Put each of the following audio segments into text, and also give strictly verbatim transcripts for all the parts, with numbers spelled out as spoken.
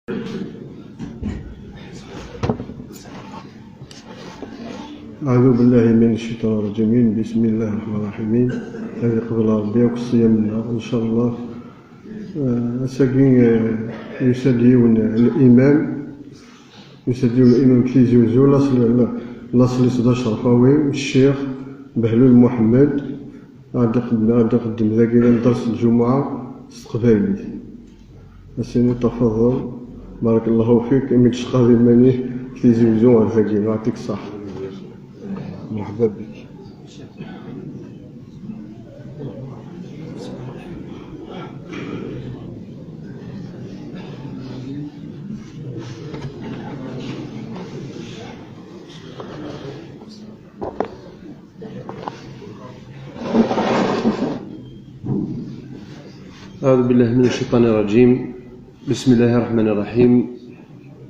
أعوذ بالله من الشيطان الرجيم. بسم الله الرحمن الرحيم. هذه قبل ربي وكل الصيام منها إن شاء الله. آه، أساكي، آه، يسال يون الإمام، يسال يون الإمام كي يزوزو لاصل، لاصل يسدى شرفاوي الشيخ بهلول محمد. غادي يقدم، غادي يقدم ذاك درس الجمعة استقبالي. أسيني تفضل. بارك الله فيك. إمي تشقى ذي ماني تيزي وزو غير ثقيل. يعطيك الصحة. مرحبا بك. أعوذ بالله من الشيطان الرجيم. بسم الله الرحمن الرحيم.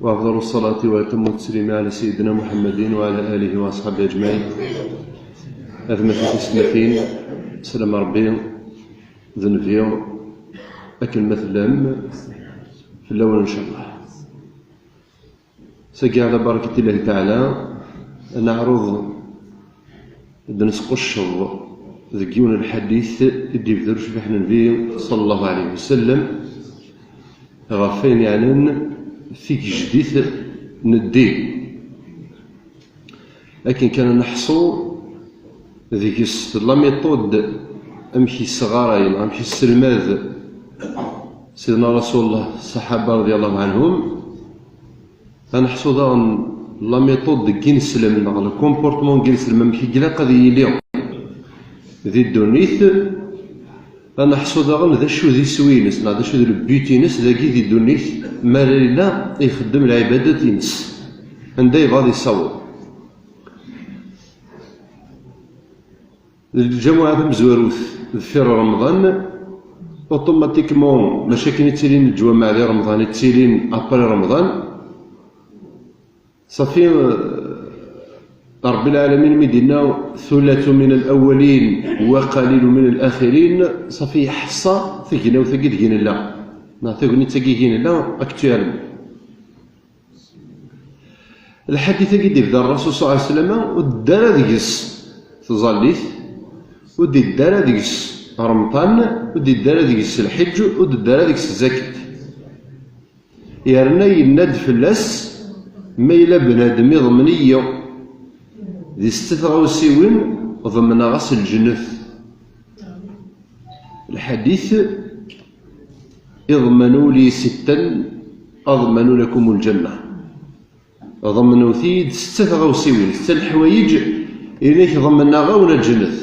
وأفضل الصلاة وأتم التسليم على سيدنا محمد وعلى آله وأصحابه أجمعين. أثمة السمتين، سلام ربي، ذنبي، أكل مثلم في الأول إن شاء الله. Sagi, ɛla barkat Illahi taɛala, ad neɛreḍ ad d-nesqucceḍ deg yiwen n lḥadit i d-yebder ucbiḥ n Nnbi, ṣalla Llahu ɛalayhi wa sallam, ɣef wayen yeɛnan tigejdit n ddin. Akken kan ad neḥṣu deg-s la méthode, amek yesɣaray, amek yesselmad Sidna Rasulullah, ṣṣaḥaba radiyallahu anhum, ad neḥṣu daɣen la méthode deg ineslem, neɣ le comportement n ineslem, amek i ilaq ad yili di ddunit, ad neḥṣu daɣen d acu d iswi-ines, neɣ d acu d le but-ines dagi di ddunit, mi ara yella ixeddem lɛibadat-ines, anda yebɣa ad yessaweḍ. Lǧamuɛa tamezwarut deffir Remḍan, automatiquement, mačči akken i ttilin leǧwameɛ di Remḍan, i ttilin après Remḍan. Safi, euh, Ṛebbi lɛalamin mi d-yenna ثلة من الأولين وقليل من الآخرين, safi iḥeṣṣa tagnawt-agi deg i nella, neɣ tagnit-agi deg i nella actuellement. Lḥadit-agi d-ibda Ṛṛasul ṣalla Llahu ɛalayhi wa sallam, ur d-idda ara deg-s tẓallit, ur d-idda ara deg-s Remḍan, ur d-idda ara deg-s lḥeǧǧ, ur d-idda ara deg-s zzakat. Yerna yenna-d fell-as, ma yella bnadem iḍmen-iyi di setta tɣawsiwin, ḍemneɣ-as lǧennet. Lḥadit, اضمنوا لي ستا أضمن لكم الجنة. Ḍemnewt-iyi-d setta tɣawsiwin, setta leḥwayeǧ, inek ḍemneɣ-awen lǧennet.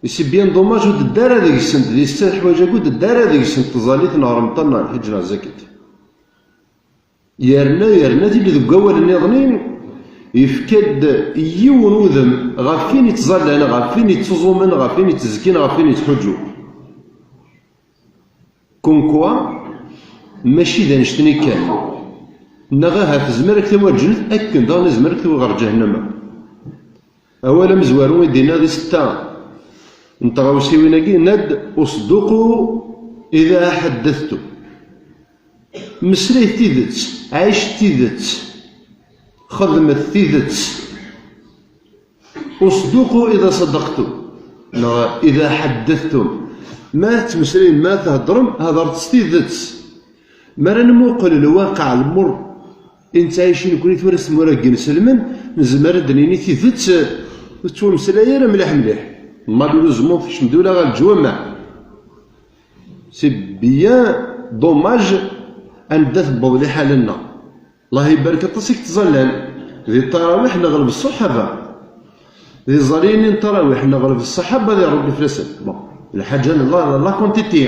C'est bien dommage, ur d-idda ara deg-sent, di setta leḥwayeǧ-agi ur d-idda ara deg-sent tẓallit neɣ Remḍan neɣ lḥeǧǧ neɣ zzakat. Yerna, yerna tili deg wawal nniḍen, yefka-d yiwen udem ɣef win ittẓallan, ɣef win ittuẓumen, ɣef win ittezkin, ɣef win ittḥuǧǧun. Comme quoi, mačči d annect-nni kan. Neɣ ahat tezmer ad k-tawi ɣer lǧennet, akken daɣen izmer ad k-tawi ɣer ǧahennama. Awal amezwaru i d-yenna di setta n tɣawsiwin-agi, yenna-d: اصدقوا إذا حدثتم. Mmeslayet tidet, ɛicet tidet, xedmet tidet. اصدقوا إذا صدقتم، neɣ إذا حدثتم. Ma tettmeslayem, ma theddrem, hedṛet s tidet. Mi ara nmuqel lwaqiɛ lmur i nettɛici nekni tura s tmura n yinselmen, nezmer ad d-nini tidet, ur tettwameslay ara mliḥ mliḥ. Malheureusement, tekcem-d ula ɣer leǧwameɛ. C'est bien dommage anda tewweḍ liḥala-nneɣ. Allah ibarek aṭas i yettẓallan di ṭṭarawiḥ neɣleb ṣṣaḥaba. Di ẓalin n ṭṭarawiḥ neɣleb ṣṣaḥaba di Ṛebbi fell-asen. Bon, lḥaǧa n la, la quantité,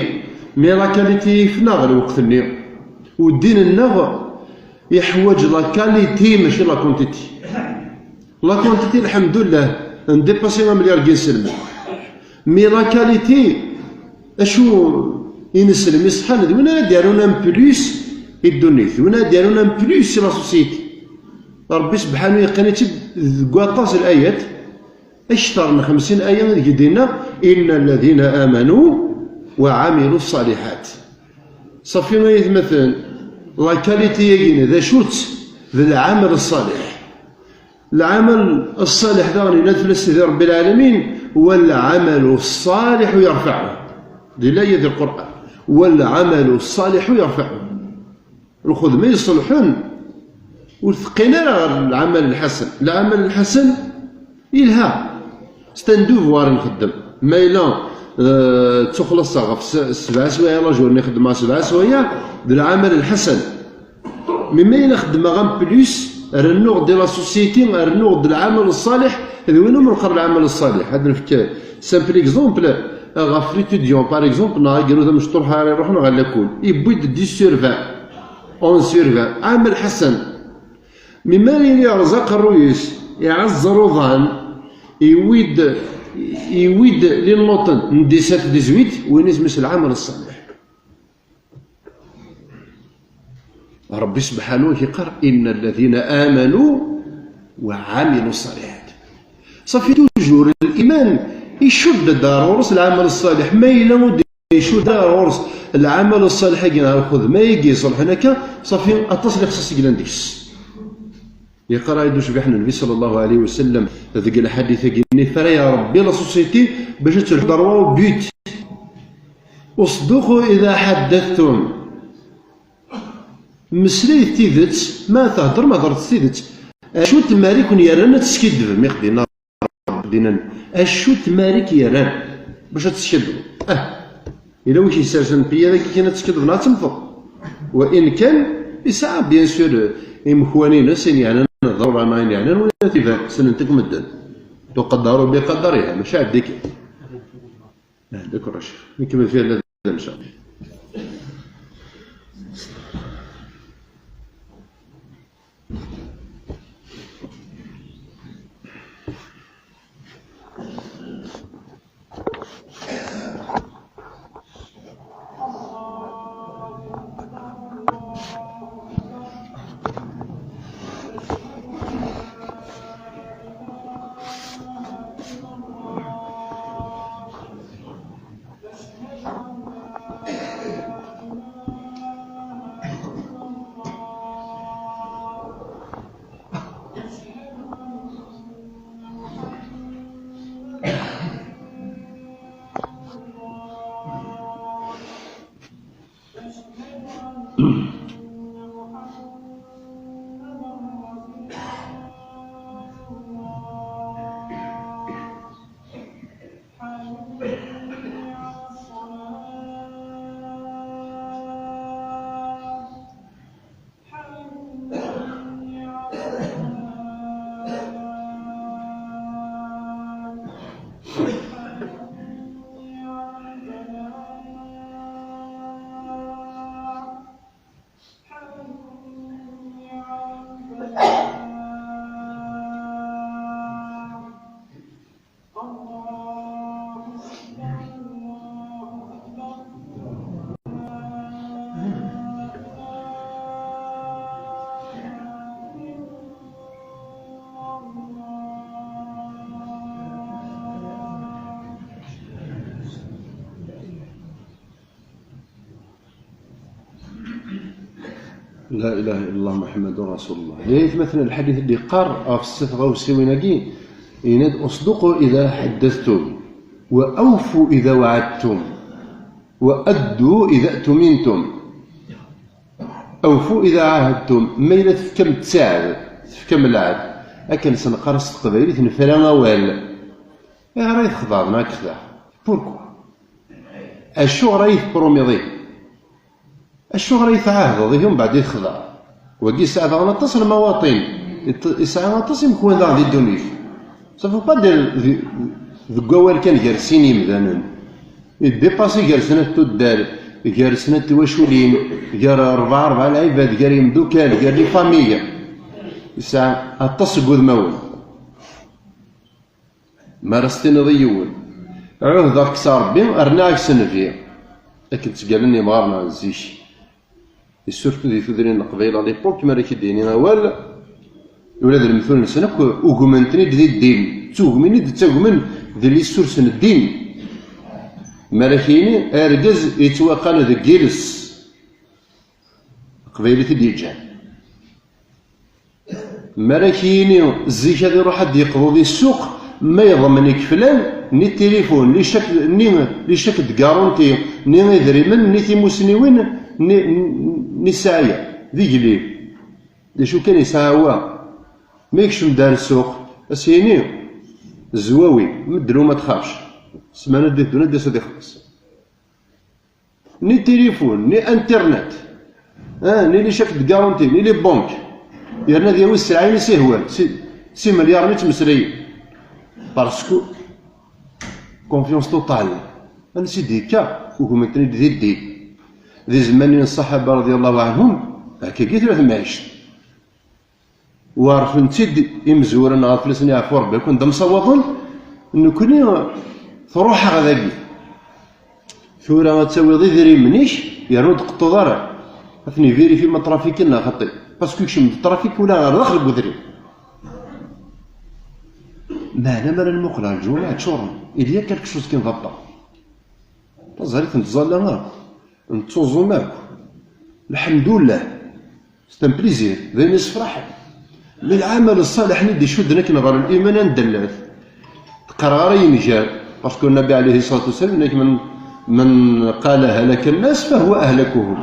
mais la qualité yefna ɣer lweqt-nni. U ddin-nneɣ yeḥwaǧ la qualité, mačči la quantité. La quantité, lḥemdullah, ndipasi amelyar n yinselmen. Mais la qualité, acu ineslem iṣeḥḥan, d win ara d-yerrun un plus i ddunit, d win ara d-yerrun un plus i la société. Ṛebbi sebḥanu yeqqen-itt-id deg waṭas n layat, akter n xemsin aya, deg i d-yenna: إن الذين آمنوا وعملوا الصالحات Ṣafi ay atmaten, la qualité-agi-nni d acu-tt? D lɛamal ṣṣaliḥ. Lɛamal ṣṣaliḥ daɣen yenna-d fell-as Sidi Ṛebbi lɛalamin: "Wal ɛamalu ṣṣaliḥu yarfaɛu." Di laya di Lqur'an: "Wal ɛamalu ṣṣaliḥu yarfaɛu." Lxedma iṣelḥen ur teqqin ara ɣer lɛamal lḥasen. Lɛamal lḥasen yelha. C'est un devoir i nxeddem. Ma yella, euh, ttuxlaṣeɣ ɣef s-, sebɛa swayeɛ la journée, xeddmeɣ sebɛa swayeɛ, d lɛamal lḥasen. Mais ma yella xeddmeɣ en plus, rennuɣ-d i la société, rennuɣ-d lɛamal ṣṣaliḥ, d win umi neqqar lɛamal ṣṣaliḥ. Ad nefk simple exemple ɣef l'étudiant, par exemple, neɣ agrud amecṭuḥ ara iruḥen ɣer lakul. Yewwi-d dix sur vingt, onze sur vingt, ɛamal ḥasen. Mi mi ara yili yerẓa aqerruy-is, iɛeẓẓer uḍan, iwwi-d, iwwi-d les notes n dix-sept, dix-huit, win isem-is lɛamal ṣṣaliḥ. Ṛebbi subḥanahu yeqqar: "Inna alladhina amanu wa ɛamilu ṣṣaliḥat." Ṣafi, toujours liman icudd-d ar ɣur-s lɛamal ṣṣaliḥ, ma yella ur d- icudd ara ɣur-s lɛamal ṣṣaliḥ-agi neɣ lxedma-agi iṣelḥen akka, ṣafi aṭas n lexṣaṣ i yellan deg-s. Yeqqar-aɣ-d ucbiḥ n Nnbi ṣalla Llahu ɛalayhi wa sallam deg lḥadit-agi-nni: "Fara ya Ṛebbi la société bac ad telḥu droit au but. Uṣduqu iḍa ḥaddatum." Mmeslayet tidet, ma theddrem, hedret s tidet. Acu tmara i ken-yerran ad teskiddbem, ixdin? Din-, acu tmara i k-yerran bac ad teskiddbeḍ? Ah, yella wi k-yessersen piyad-agi kan ad teskiddbeḍ neɣ ad temmteḍ? Wa in kan, yesɛa, bien sûr, imekwan-ines, ayen yeɛnan ḍḍrura neɣ ayen yeɛnan win ad t-iban, ssnen-t akk medden. Tuqaddaru bi qadariha, mačči ɛeddi kan. Ah, d'accord, a Ccix. Nekmel fi alla d amsa. La ilaha illallah Muḥemmadun Rasulullah. Ay atmaten, lḥadit i d-yeqqar ɣef s tɣawsiwin-agi, yenna-d: "Uṣduqu iḍa ḥaddatum, wa awfu iḍa waɛadtum, wa addu iḍa tumintum." Awfu iḍa ɛahadtum, ma yella tefkam ttiɛad, tefkam lɛahd, akken s-neqqar s teqbaylit, nefra awal. Ayɣer ay txedɛeḍ neɣ ad k-xedɛeɣ? Pourquoi? Acuɣer ay teprumiḍ ihi? Acuɣer ay tɛahdeḍ ihi umbeɛd ay texdeɛ? Wagi yesɛa daɣen aṭas n lmawaṭin, yesɛa aṭas imekwan daɣen di ddunit. Ça veut pas dire deg, deg wawal kan gar sin yimdanen. Idipasi gar snat tuddar, gar snat twaculin, gar rebɛa, rebɛa lɛibad, gar yimdukal, gar les familles. Yesɛa aṭas seg wudmawen. Mi ara s-tiniḍ i yiwen, ɛuhdeɣ-k s Ṛebbi, rniɣ-ak s nnbi, akken ttgalen yemɣaren n zik. Et surtout di tudrin n Leqbayel à l'époque, mi ara k-id-yini awal, ula d lemtul-nsen akk ugmen-ten-id di ddin, ttugmin-id, ttagmen di l'histoire n ddin. Mi ara k-yini, argaz yettwaqqan deg yiles, Teqbaylit i d-yeǧǧan. Mi ara k-yini zik ad iruḥ ad d-yeqḍu di ssuq, ma yeḍmen ikeflan, ni tilifun, ni chèque, ni, ni chèque de garantie, ni idrimen, ni timusniwin, ni, ni ssɛaya, d igellil. D acu kan yesɛa wa. Ma yekcem-d ar ssuq, ad s-yini, zwawi, medden ur ma txafx. Ssmana d-iteddun ad d-yas ad ixelleṣ. Ni tilifun, ni internet, ah, ni les chèques de garantie, ni les banques. Yerna ad yawi sɛin i s-ihwan, si, si milyaren i ttmeslayen. Parce que confiance totale. Ansi d-yekka ugmenni-ten-id di ddin? Di zzman n ṣṣaḥaba radiyallahu anhum, akkagi tura temɛict. Werfen-tt-id imezwura neɣ fell-asen yeɛfu Rebbi, akken d amsawaḍen, nekni truḥ-aɣ dagi. Tura ad tawiḍ idrimen-ik, yernu ur d-qeṭṭuḍ ara. Ad ten-ivérifi ma trafiken neɣ xaṭi. Parce que kecmen d trafik ula ɣer daxel n wedrim. Meɛna mi ara nmuqel ɣer lǧumaɛ ččuren, il y a quelque chose qui ne va pas. Taẓallit n tẓalla akk, nettuẓum akk. Lḥemdullah. C'est un plaisir, d ayen yessefraḥen. Mi lɛamal ṣṣaliḥ-nni d-icudden akken ɣer liman anda llat. Teqqar ara yenger, parce que Nnabi alayhi ṣṣalatu wassalam, yenna-k, من, من قال هلك الناس فهو أهلكهم.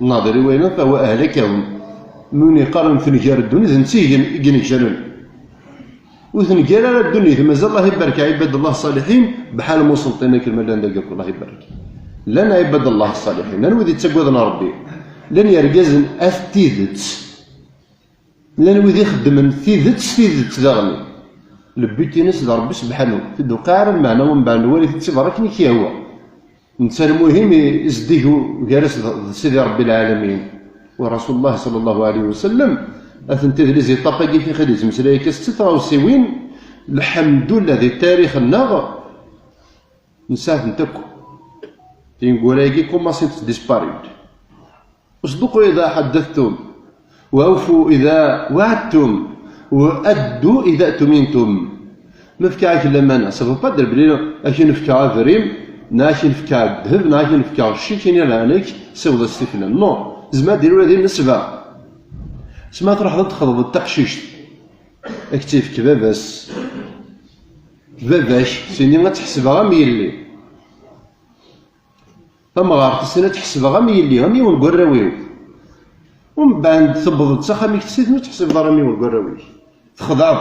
Nnaḍer i wayen, فهو أهلكهم. Mi win yeqqaren tenger ddunit, d netta i yen-, i yennegren. Ur tenger ara ddunit, mazal Allah ibarek ɛibad Allah ṣṣaliḥin, bḥal muselṭin akken ma llan dagi akk, Allah ibarek. Llan ɛibad Allah ṣṣaliḥin, llan wid yettaggaden Rebbi, llan yergazen at tidet, llan wid ixeddmen tidet s tidet daɣen. Lbut-ines d Rebbi sebḥanu, tedduqqa ara lmeɛna, umbeɛd nwali-t d tiberra akken i k-yehwa. Netta lmuhim i-, izeddig u-, gar-as d, d Sidi Rebbi lɛalamin. U Rasulullah ṣalla Llahu ɛalayhi wa sallam, atenti d les étapes-agi i xi d-yettmeslay akka s tɣawsiwin, lḥemdullah, di tarix-nneɣ, nesɛa-tent akk. Tineggura-agi commencent disparaître. اصدقوا إذا حدثتم، وأوفوا إذا وعدتم، وأدوا إذا اؤتمنتم. Ma fkiɣ-ak lamana, ça veut pas dire belli ad k-in-fkeɣ adrim, neɣ ad k-in-fkeɣ ddheb, neɣ ad k-in-fkeɣ cci, ad k-iniɣ lɛan-ik, siweḍ-as tiflan. Non, tzemreḍ ad d-tiniḍ ula d nesba. Sma truḥeḍ ad texḍeḍ d taqcict, ad k-tt-yefk baba-s. Baba-k, sini ad tt-ḥesbeɣ am yelli. Tamɣart, sin ad tt-ḥesbeɣ am yelli, am yiwen n warraw-iw. Umbeɛd tewweḍ-d s axxam-ik, s-, sin ur tt-tḥesbeḍ ara am yiwen n warraw-ik. Texdeɛḍ.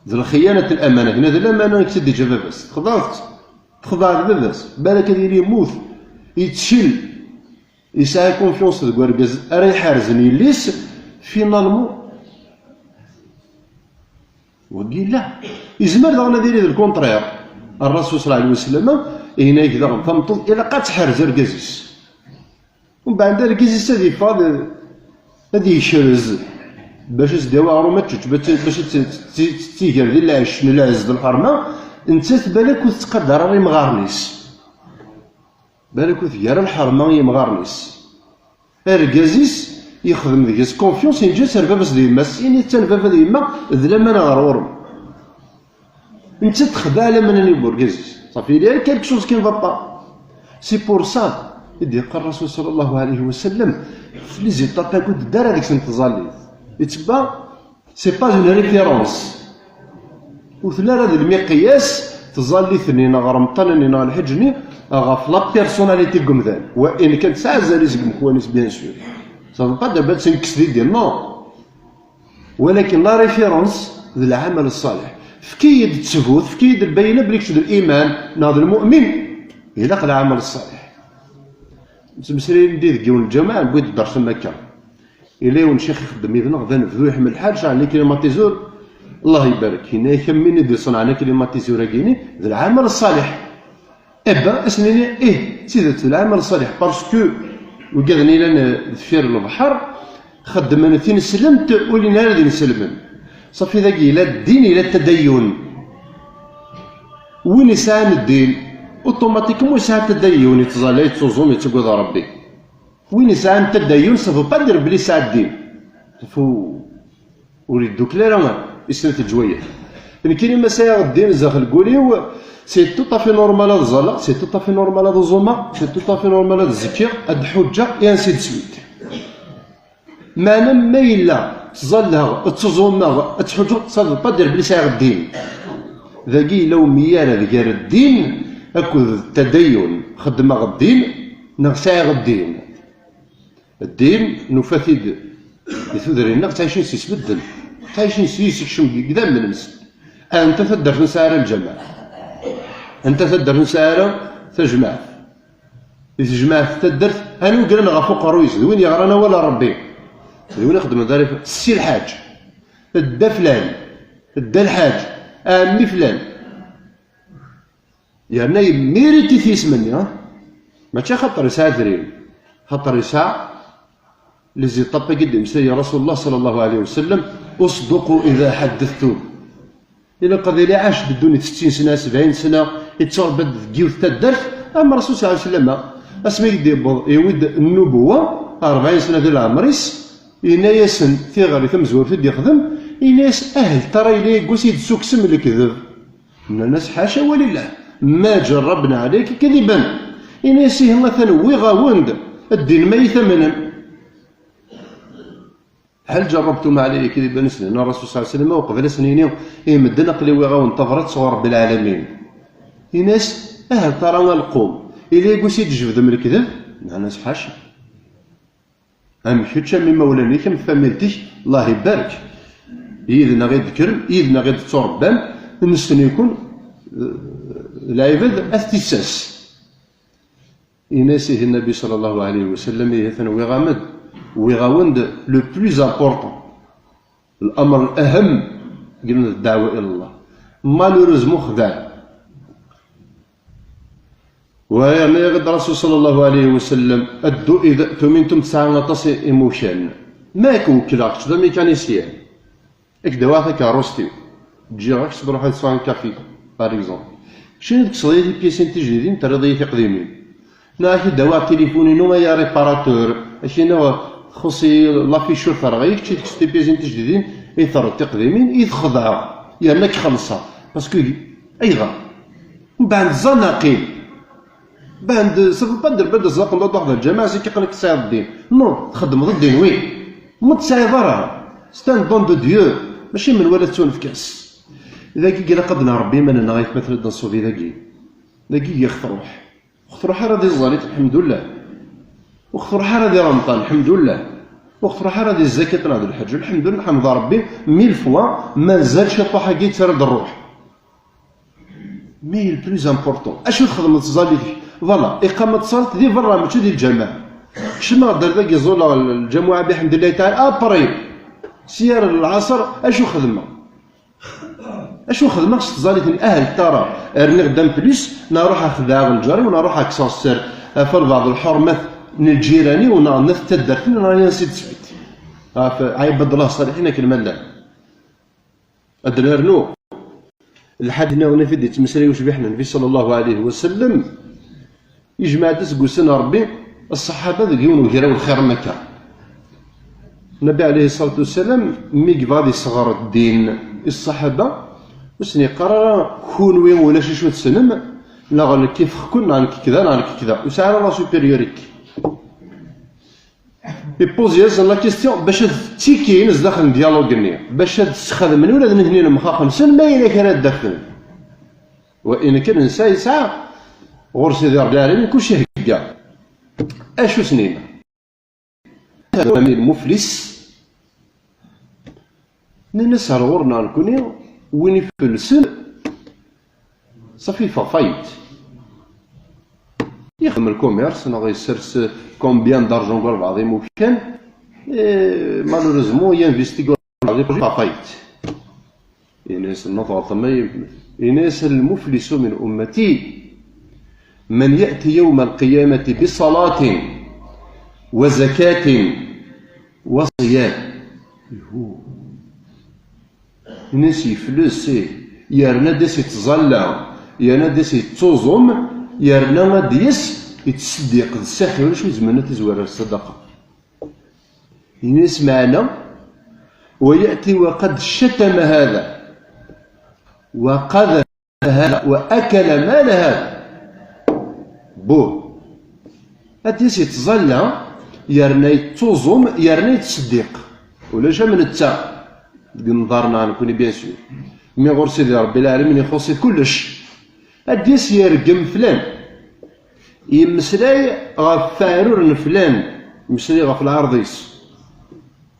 D lxiyanat n lamana, hna d lamana i k-tt-id-yeǧǧa baba-s. Texdeɛḍ-tt. Texdeɛḍ baba-s. Balak ad yili yemmut. Yettkel. Yesɛa confiance deg urgaz ara iḥerzen yelli-s, finalement. Wagi la. Yezmer daɣen ad yili d le contraire. Rrasul ṣalla Llahu ɛalayhi wa sallam yenna-ak daɣen tameṭṭut ilaq ad tḥerz argaz-is. Umbeɛd argaz-is ad yeffeɣ ad, ad yekrez bac ad s-d-yawi aɣrum ad tečč, bac, bac ad tt-, tt-, tt-, tiger di lɛecc n lɛezz d lḥerma, nettat balak ur tettqadar ara imɣaren-is. Balak ur tger ara lḥerma i yimɣaren-is. Argaz-is yexdem deg-s confiance, yeǧǧa-tt ar baba-s d yemma-s, ini-tt-an baba d yemma, d lamana ɣer ɣur-m. Nettat texdeɛ lamana-nni n urgaz-is. Safi, il y a quelque chose qui ne va pas. C'est pour ça i d-yeqqar Rasul ṣalla Llahu ɛalayhi wa sallam, les étapes-agi ur d-tedda ara deg-sent tẓallit. Yettebba C'est pas une référence. Ur telli ara d lmiqyas tẓallit-nni neɣ remṭan-nni neɣ lḥeǧ-nni ɣef la personnalité n umdan. Wa in kan tesɛa azal-is deg umekwan-is, bien sûr. Ça veut pas dire ad tenkes di ddin, non. Walakin la référence d lɛamal ṣṣaliḥ. Efk-iyi-d ttbut, efk-iyi-d lbayna belli kečč d liman neɣ d lmu'min. Ilaq lɛamal ṣṣaliḥ. Nettmeslay-d deg yiwen lǧameɛ, newwi-d dders am akka. Yella yiwen ccix ixeddem yid-neɣ, d anebdu, iḥemmel lḥal, ceɛlen les climatiseurs, Allah ibarek. Yenna-yak, am win i d-iṣenɛen les climatiseurs-agi-ni, d lɛamal ṣṣaliḥ. Eh ben, ad s-nini, ih, d tidet, d lɛamal ṣṣaliḥ, parce que wigad-nni yellan, eh, deffir lebḥer, xeddmen tineslemt, ur llin ara d inselmen. Safi, dagi yella ddin, yella tadayyun. Win yesɛan ddin, automatiquement yesɛa tadayyun, yettẓalla, yettuẓum, yettagad Rebbi. Win yesɛan tadayyun, ça veut pas dire belli yesɛa ddin. Fu-, ur yeddukel ara i snat leǧwayat. Nekkini ma sɛiɣ ddin zdaxel n wul-iw, c'est tout à fait normal ad ẓalleɣ, c'est tout à fait normal ad uẓumeɣ, c'est tout à fait normal ad zekkiɣ, ad ḥuǧǧeɣ, et ainsi de suite. Meɛna ma yella ttẓallaɣ, ttuẓumeɣ, ttḥuǧǧuɣ, ça veut pas dire belli sɛiɣ ddin. Dagi yella umyarad gar ddin akked ttadayun. Xeddmeɣ ddin neɣ sɛiɣ ddin? Ddin nufa-t-id di tudrin-nneɣ, ttɛicin s-is medden, ttɛicin s-is, ikcem deg idammen-nsen. Anta taddart ur nesɛi ara lǧameɛ? Anta taddart ur nesɛi ara tajmaɛt? Di tejmaɛt taddart, anwa i yeɣran ɣef uqerruy-is? D win yeɣran awal n Ṛebbi. D win ixeddmen tarifat. Si Lḥaǧ, Dda Flan, Dda Lḥaǧ, Ɛemmi Flan. Yerna yemmirit-it yisem-nni, ah? Mačči axaṭer yesɛa adrim, axaṭer yesɛa les étapes-agi d-yemmeslay Rasulullah sallallahu alayhi wa sallam: "اصدقوا إذا حدثتم." Ilaq ad yili iɛac-d ddunit settin sna, sebɛin sna, yettṛebba-d deg yiwet taddart, am Rasul sallallahu alayhi wa sallam, asmi i d-yewweḍ, yewwi-d nnubuwa, rebɛin sna di leɛmer-is, yenna-yasen tiɣri tamezwarut i d-yexdem, yenna-yas: "Ahel tara yella yeggas i d-tessuksem lekdeb?" Nnan-as: "Ḥaca walillah, ma ǧerrabna ɛalayka kadiban." Ini-as: "Ihi atan wwiɣ-awen-d ddin ma yi-tamnem." "Hal ǧerrabtum ɛalayya kadiban?" As-yenna Rasul sallallahu alayhi wa sallam, uqbel ad sen-yini i medden: "Aql-i wwiɣ-awen tabrat sɣur Rebbi lɛalamin." Ini-as: "Ahal tara a lqum, illa yeggas i d-tjebdem lekdeb?" Nnan-as: "Ḥaca." Am kečč, am imawlan-ik, am tfamilt-ik, Allah ibarek. Yid-neɣ i d-tekkrem, yid-neɣ i d-tetturebbam, nessen-iken, eh, lɛibad at tissas. Ini-as ihi Nnabi sallallahu alayhi wa sallam: "Ihi atan wwiɣ-am-d, wwiɣ-awen-d le plus important, l'amr al-aham, deg ddeɛwa ila Allah." Malheureusement xedɛen. Wa yerna-yaɣ-d Rasul sallallahu alayhi wa sallam: "Addu idha tumintum", tesɛa aṭas n imukan. Ma ak-wekkleɣ kečč d amikanisyan, ad k-d-awiɣ takeṛṛust-iw, ǧǧiɣ-ak-tt, ad truḥeḍ ad tesɛuḍ kafi, par exemple. Keččini ad tekkseḍ-iyi tipisin tijdidin, terriḍ-iyi tiqdimin. Neɣ ad k-id-awiɣ tilifun-inu ay aréparateur, ad k-iniɣ txuṣṣ-iyi la fiche ur terɣa, kečč i tekkseḍ tipisin tijdidin, i terreḍ tiqdimin, i t-xedɛeɣ, yerna ad k-xellṣeɣ. Parce que, ayɣer? Mbeɛd ẓẓan aqil. Mbeɛd, ça veut pas dire belli tzaqen d aḍuḥ d lǧameɛ, c'est que aql-ak tesɛiḍ ddin. Non, txeddmeḍ ddin, oui. Ma ur tesɛiḍ ara, c'est un don de Dieu. Mačči menwala tettunefk-as. Dagi ilaq ad nṛebbi iman-nneɣ, aytmaten, ad nṣubi dagi. Dagi ixeṭṭer. Ur truḥ ara di tẓallit, lḥemdullah. Ur truḥ ara di Remḍan, lḥemdullah. Ur truḥ ara di zzakat neɣ d lḥeǧǧ, lḥemdullah, neḥmed Ṛebbi mille fois, mazal ciṭuḥ-agi yettarra-d ṛṛuḥ. Mais le plus important, acu txedmeḍ tẓallit-ik? Voilà, iqama tṣallit di berra, mačči di lǧameɛ. Kecmeɣ-d ar dagi, ẓuleɣ lǧamuɛa, biḥemdillahi taɛala, après, si ar lɛaṣer, acu xedmeɣ? Acu xedmeɣ s tẓallit-nni? Ahel tara, rniɣ-d en plus, neɣ ruḥeɣ xedɛeɣ lǧar-iw, neɣ ruḥeɣ kkseɣ sser ɣef lbeɛḍ lḥurmat n lǧiran-iw, neɣ n at taddart-nni, neɣ ainsi de suite. Ɣef ɛibad Allah ṣaliḥin akken ma llan. Ad d-nernu lḥaǧ nniḍen i t-id-yettmeslay ucbiḥ n Nnbi sallallahu alayhi wa sallam. Yejmeɛ-d aseggas n Ṛebbi ṣṣaḥaba deg yiwen ugraw lxir am akka. Nnbi alayhi ṣṣalatu wassalam, mi yebɣa ad iseɣer ddin i ṣṣaḥaba, ur sen-yeqqar ara: "Kunwi ulac acu tessnem, neɣ nekk ifeɣ-ken, neɣ nekk kda, neɣ nekk kda." Ur sɛi ara la supériorité. Ipozi-yasen la question bac ad ttikin zdaxel n dialogue-nni, bac ad sxedmen ula d nitni lemxax-nsen, ma yella kra ad d-afen. Wa in kan nsa yesɛa ɣur Sidi Ṛebbi Lɛalamin kullec ihegga. Acu s-nini? Atan lmuflis. Nnan-as ar ɣur-neɣ nekni, win ifelsen, ṣafi, yeffeɣ fayit. Yexdem lkumirs neɣ yessers combien d'argent ɣur lbeɛḍ imukan, eh, malheureusement, yinvesti ɣur lbeɛḍ imukan, yeffeɣ fayit. Ini-as, nnuḍ ɣer tama, ini-as, المفلس من أمتي من يأتي يوم القيامة بصلاة وزكاة وصيام. Ihu. Ini-as yefles, ih. Yerna ad as-yettẓalla, yerna ad as-yettuẓum, yerna ad d-yas yettseddiq d ssaḥi, ulac wi izemren ad t-izwer ar ssadaqa. Ini-as meɛna, ويأتي وقد شتم هذا وقذف هذا وأكل مال هذا. Buh. Ad d-yas yettẓalla, yerna yettuẓum, yerna yettseddiq. Ulac am netta deg nnḍer-nneɣ nekkni, bien sûr. Mi ɣur Sidi Ṛebbi Lɛalamin ixuṣ-it kullec. Ad d-yas yergem flan. Yemmeslay ɣef waɛrur n flan. Yemmeslay ɣef lɛerḍ-is.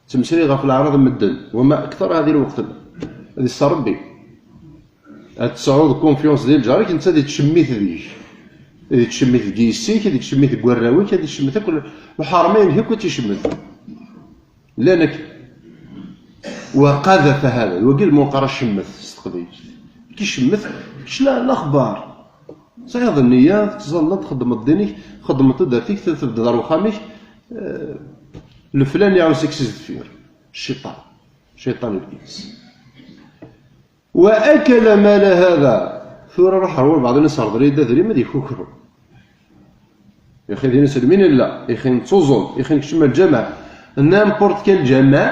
Ttmeslay ɣef leɛraḍ n medden. Wama akter hadi lweqt. Ad iṣṣer Ṛebbi. Ad tesɛuḍ confiance di lǧar-ik, netta ad ittcemmit deg-k. Ad ittcemmit deg yessi-k, ad ittcemmit deg warraw-ik, ad ittcemmit akk lḥerma-inek akk ad tt-icemmet. Llan akk. Wa qadafa hada, d wagi lmuqar acemmet s teqbaylit. Kicemmet, kečč la, laxbar. Tesɛiḍ nniya, tettẓallaḍ, txeddmeḍ ddin-ik, txeddmeḍ tudert-ik, tebded ar wexxam-ik, eh, leflan iɛuss-ik si deffir. Cciṭan. Cciṭan iblis. Wa akala mala hada. Tura ruḥ ar walbeɛḍ-nni serḍel-iyi-d adrim ad ikukru. Ixi d inselmin illa, ixi nettuẓum, ixi nekcem lǧameɛ. N'importe quel lǧameɛ,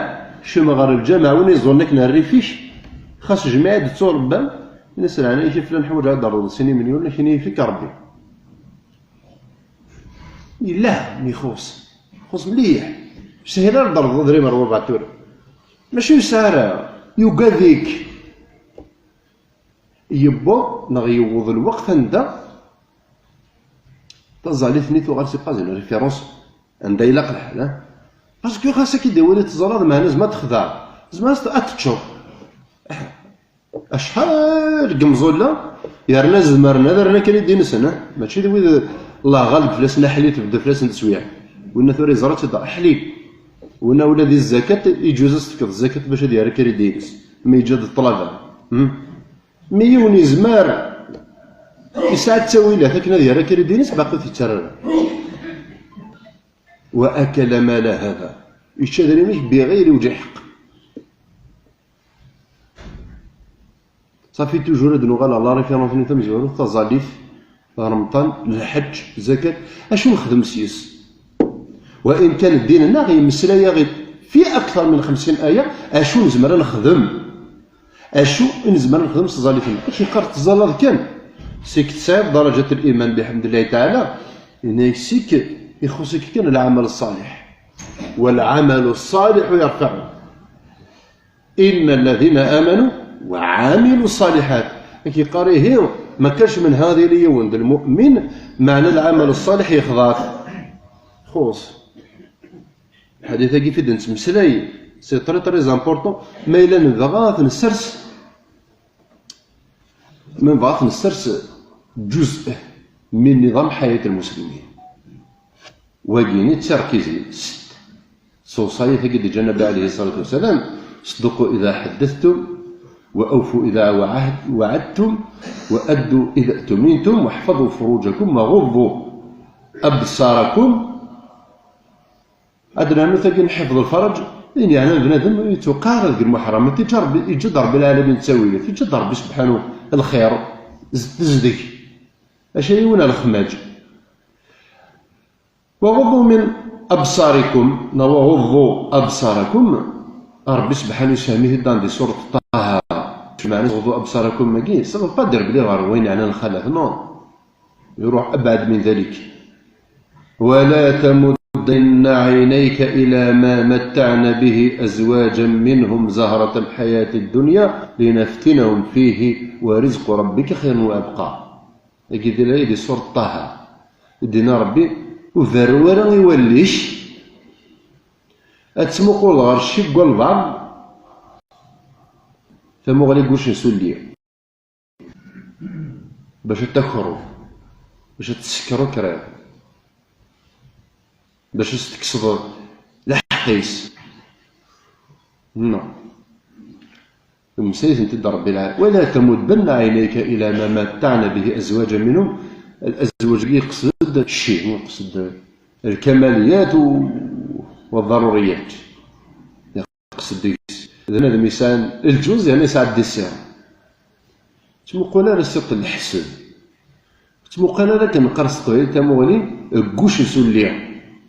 kcem ɣer lǧameɛ, win iẓuren akken rrif-ik, xas jmiɛ-d tturebbam, ini-as leɛnaya-k a flan ḥwaǧeɣ ad d-terreḍ sin imelyunen, akken i yi-fik Ṛebbi. Yella mi ixuṣ. Ixuṣ mliḥ. Ur yeshil ara ad d-terreḍ adrim ar walbeɛḍ tura. Mačči yesɛa ara. Yugad-ik. Yewweḍ neɣ yewweḍ lweqt anda taẓallit-nni tuɣal c'est pas une référence anda ilaq lḥal, ah. Parce que xas ad k-id-iwali teẓraḍ, meɛna zma ad texdeɛ, zma ad teččeḍ. Acḥal n yemẓulla yerna zemren ad rren akridit-nsen, ah? Mačči d wid Allah ɣaleb fell-asen, aḥlil tebda fell-asen teswiɛt. Winna tura yeẓra-tt-id aḥlil. Winna ula di zzakat, iǧuz ad s-tefkeḍ zzakat bac ad yerr akridit-ines. Mi yeǧǧa-d ṭṭlaba. Hmm? Mi yiwen yezmer, yesɛa ttawilat akken ad yerr akridit-ines, baqi ur t-yettarra ara. Wa akala mala hada. Yečča adrim-ik biɣir iwǧi ḥeqq. Safi, toujours ad nuɣal ɣer la référence-nni tamezwarut, taẓallit, remṭan, lḥeǧǧ, zakat, acu nexdem s-yes? Wa in kan ddin-nneɣ yemmeslay-aɣ-id fi akter min xemsin aya, acu nezmer ad nexdem? Acu i nezmer ad nexdem s tẓallit-nneɣ? Acu yeqqar tettẓallaḍ kan? Sik tesɛiḍ darajat liman biḥemdillahi taɛala, yenna-yak sik ixuṣ-ik kan lɛamal ṣṣaliḥ. Walɛamalu ṣṣaliḥu yarfaɛu. Inna alladhina amanu wa ɛamilu ṣṣaliḥat. Ak yeqqar ihi, ma kanx menha ad yili yiwen d lmu'min, meɛna lɛamal ṣṣaliḥ yexḍa-t. Xuṣ. Lḥadit-agi fi d-nettmeslay, c'est très, très important. Ma yella nebɣa ad t-nessers, ma nebɣa ad t-nessers جزء من نظام حياة المسلمين. Wagi d tarkizin, sett. S lewṣayat-agi d-yeǧǧa Nnbi ɛalayhi ṣṣalatu wassalam: صدقوا إذا حدثتم، وأوفوا إذا وعهد-، وعدتم، وأدوا إذا اؤتمنتم، واحفظوا فروجكم، وغضوا أبصاركم. Ad nernu tagi nḥifḍ lferǧ, ayen yeɛnan bnadem, yettuqar deg lmuḥramat, yeǧǧa Ṛebbi, yeǧǧa-d Ṛebbi lɛalamin ttawilat, yeǧǧa-d Ṛebbi sebḥanu lxir, z-, tezdeg. Acu yiwen ar lexmaǧ. وغضوا من أبصاركم, neɣ وغضوا أبصاركم, Ṛebbi sebḥanu yessefhem-it-id di surat Ṭaha. Meɛna غضوا أبصاركم-agi, ça veut pas dire belli ɣer wayen yeɛnan lxalat, non. Iruḥ أبعد من ذلك. ولا تمدن عينيك إلى ما متعنا به أزواجا منهم زهرة الحياة الدنيا لنفتنهم فيه ورزق ربك خير وأبقى. Agi d laya di surat Ṭaha. Dina Ṛebbi, ur berru ara i wallen-ik, ad tmuquleḍ ɣer cci n walbeɛḍ, tamuɣli n wuccen s ulli. Bac ad takreḍ, bac ad tsekreḍ kra, bac ad s-tekkseḍ lḥeqq-is. Non. Yemmeslay-itent-id Ṛebbi lɛala: ولا تمدن عينيك إلى ما متعنا به أزواجا منهم. Azwaj-agi yeqsed-d cci, yeqsed-d lkamaliyat u, u ḍaruriyat. Yeqsed deg-s. D bnadem yesɛan lǧuz, yerna yesɛa dessert. Ttmuqul ara ssuq n leḥsed. Ttmuqul ara akken neqqar s teqbaylit tamuɣli, deg wuccen s ulli,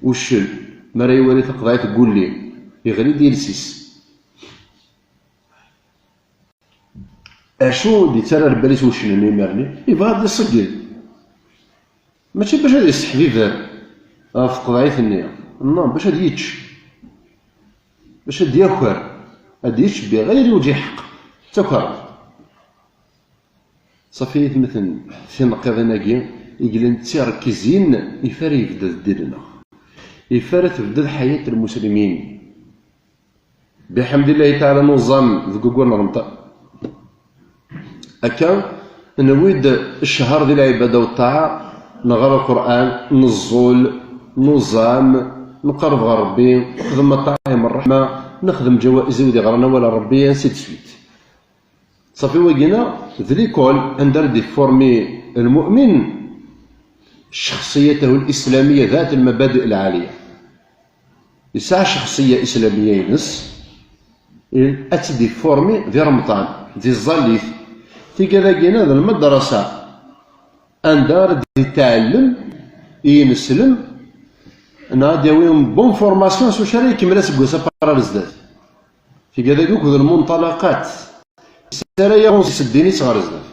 uccen, mi ara iwali taqeḍɛit deg ulli, yeɣli-d yiles-is. Acu d-yettarra lbal-is wuccen-nni imir-nni? Yebɣa ad d-iṣegged. Mačči bac ad yesseḥbiber ɣef tqeḍɛit-nni. Non, bac ad yečč. Bac ad yaker. Ad yečč bi ɣayri wǧi ḥeqq. D takerḍ. Ṣafi, aytmaten, tinqiḍin-agi i yellan d tirekkizin ifa ara yebded ddin-nneɣ, ifa ara tebded ḥayat lmuslimin. Biḥemdillahi taɛala nuẓam deg ugur n Remḍan. Akka, newwi-d ccher di lɛibada u ṭṭaɛa, neɣra Lqur'an, neẓẓul, nuẓam, nqerreb ɣer Rebbi, nexdem aṭaɛim n ṛṛeḥma, nexdem ǧawaiz i wid iɣran awal n Rebbi, ainsi de suite. Ṣafi, wagina d l'école anda ara d-ifformi lmu'min شخصيته الإسلامية ذات المبادئ العالية. Yesɛa ccexṣiyya islamiyya-ines, ad tt-id-ifformi di Remḍan, di tẓallit. Tigad-agi-na d lmadrasa anda ara d-itɛellem i yineslem, neɣ ad d-yawi une bonne formation s wacu ara ikemmel aseggas apar ar zdat. Tigad-agi akked lmunṭalaqat, s ara yaɣen s ddin-is ɣer zdat.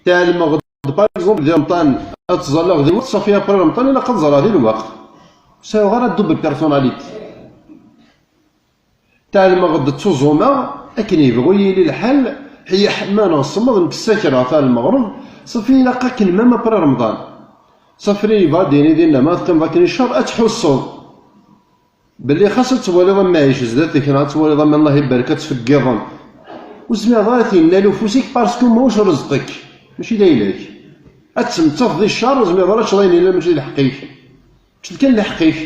Tɛelmeɣ-d, par exemple, di Remḍan ad ttẓallaɣ di lweqt, ṣafi après Remḍan ilaq ad ẓalleɣ di lweqt. Ur sɛiɣ ara double personnalité. Tɛelmeɣ-d ttuẓumeɣ, akken yebɣu yili lḥal, ḥya ḥma neɣ semmeḍ, nekk ssakreɣ ɣer lmeɣreb, ṣafi ilaq akken même après Remḍan. Ṣafi yebɣa ad d-yini dinna, ma teqqimeḍ akken i ccer, ad tḥusseḍ belli xas ad twaliḍ amɛic zdat-k, neɣ ad twaliḍ aman, Allah ibarek, ad tfeggiḍen. Ur zmireḍ ara ad t-yennal ufus-ik, parce que ma ulac rzq-ik, mačči d ayla-k. Ad tmetteḍ di ccer, ur zmireḍ ara ad teččeḍ ayen yellan mačči d lḥeqq-ik. Teččeḍ kan lḥeqq-ik.